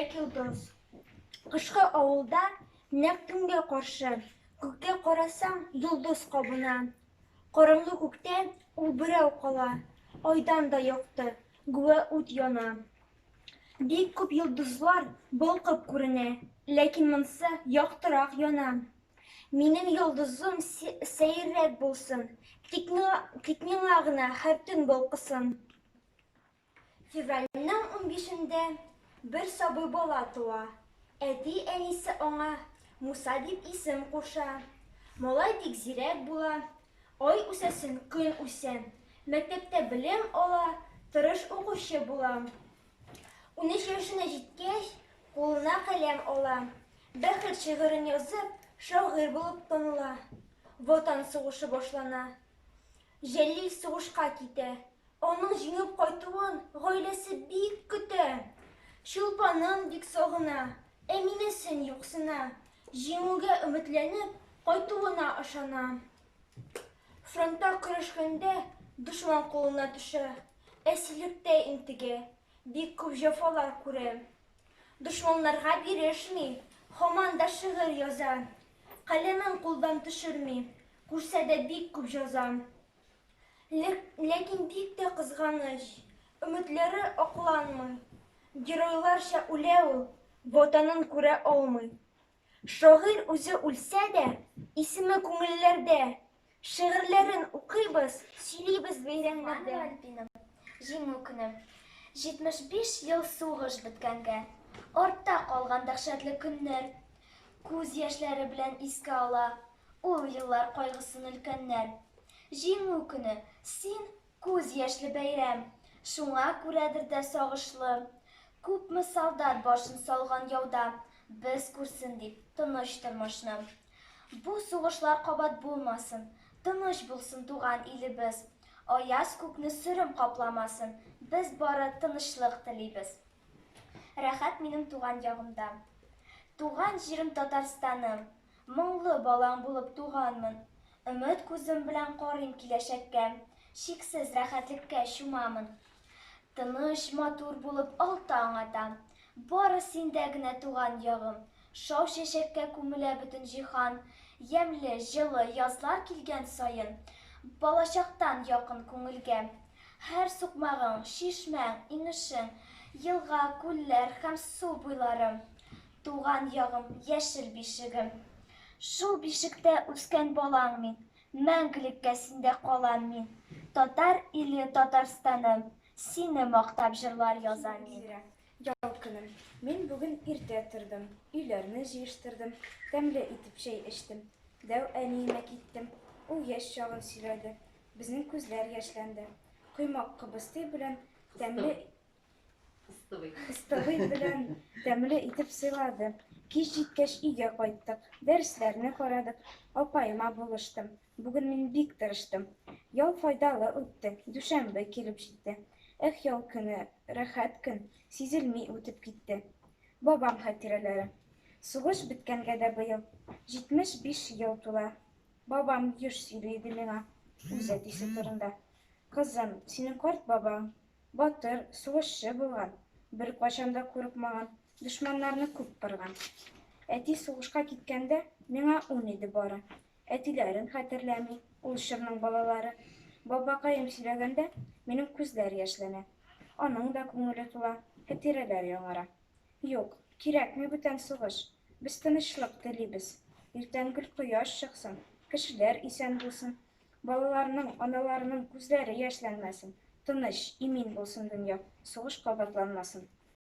Сирәк йолдыз. Кышкы авылда нәкъ төнгә каршы, Күккә карасаң, йолдыз кабына. Караңгы күктә ул берәү кала, Айдан да якты, гүя ут яна. Бик күп йолдызлар балкып күренә, Ләкин монсы яктырак яна. Минем йолдызым сәеррәк булсын, Тик миңа, тик миңа гына һәр төн балкысын. Февральнең унбишендә бер сабый бала туа. Әти-әнисе аңа Муса дип исем куша. Малай бик зирәк була. Ай үсәсен көн үсә. Мәктәптә белем ала, тырыш укучы була. 13 яшенә җиткәч, кулына каләм ала. Бәхет шигырен язып, шагыйрь булып таныла. Ватан сугышы башлана. Җәлил сугышка китә. Аның җиңеп кайтуын гаиләсе бик көтә. Чулпанын бик сагына, Әминәсен юксына. Җиңүгә өметләнеп, кайтуына ышана. Фронтта көрәшкәндә дошман кулына төшә, әсирлектә интегә, бик күп җәфалар күрә. Дошманнарга бирешми, һаман да шигырь яза. Каләмен кулдан төшерми, күрсә дә бик күп җәза. Ләкин бик тә кызганыч, өметләре акланмый. Геройларча үлә ул, Ватанын күрә алмый. Шагыйрь үзе үлсә дә, исеме күңелләрдә. Шигырьләрен укыйбыз, сөйлибез бәйрәмнәрдә. Альбина, Җиңү көне. 75 ел сугыш беткәнгә. Артта калган дәһшәтле көннәр. Күз яшьләре белән искә ала ул еллар кайгысын өлкәннәр. Җиңү көне, син, күз яшьле бәйрәм, Шуңа күрәдер дә сагышлы. Күпме солдат башын салган яуда, Без күрсен дип, тыныч тормышны. Бу сугышлар кабат булмасын, Тыныч булсын туган илебез. Аяз күкне сөрем капламасын, Без бары тынычлык телибез. Рәхәт минем туган ягымда. Туган җирем Татарстаным, Моңлы балаң булып туганмын. Өмет күзем белән карыйм киләчәккә, Чиксез рәхәтлеккә чумамын. Тыныч, матур булып ал таң ата. Бары синдә генә туган ягым. Шау чәчәккә күмелә бөтен җиһан. Ямьле, җылы язлар килгән саен, Балачактан якын күңелгә. Һәр сукмагың, чишмәң, инешең, Елга, күлләр һәм су буйлары. Туган ягым, яшел бишегем. Шул бишектә үскән балаң мин, Мәңгелеккә синдә калам мин. Татар иле, Татарстаным, Сине мактап җырлар язам мин. Зирә, Ял көнем. Мин бүген иртә тордым, өйләрне җыештырдым, тәмле итеп чәй эчтем. Дәү әниемә киттем. Ул яшь чагын сөйләде. Безнең күзләр яшьләнде. Коймак кыбыстый белән тәмле Кыстыбый белән тәмле итеп сыйлады. Кич җиткәч өйгә кайттык. Дәресләрне карадык. Апаема булыштым. Бүген мин бик тырыштым. Ял файдалы үтте. Дүшәмбе килеп җитте. Эх, ял көне, рәхәт көн, сизелми үтеп китте. Бабам хатирәләре. Сугыш беткәнгә дә быел 75 ел тула. Бабам еш сөйли иде миңа үз әтисе турында. Кызым, синең карт бабаң Батыр, сугышчы булган, беркайчан да курыкмаган, дошманнарны күп кырган. Әти сугышка киткәндә, миңа ун иде бары. Әтиләрен хәтерләми ул чорның балалары. Бабакаем сөйләгәндә, минем күзләр яшьләнә. Аның да күңеле тула, хатирәләр яңара. Юк, кирәкми бүтән сугыш, без тынычлык телибез. Иртән гел кояш чыксын, кешеләр исән булсын, Балаларның, аналарның күзләре яшьләнмәсен, тыныч, имин булсын дөнья, сугыш кабатланмасын.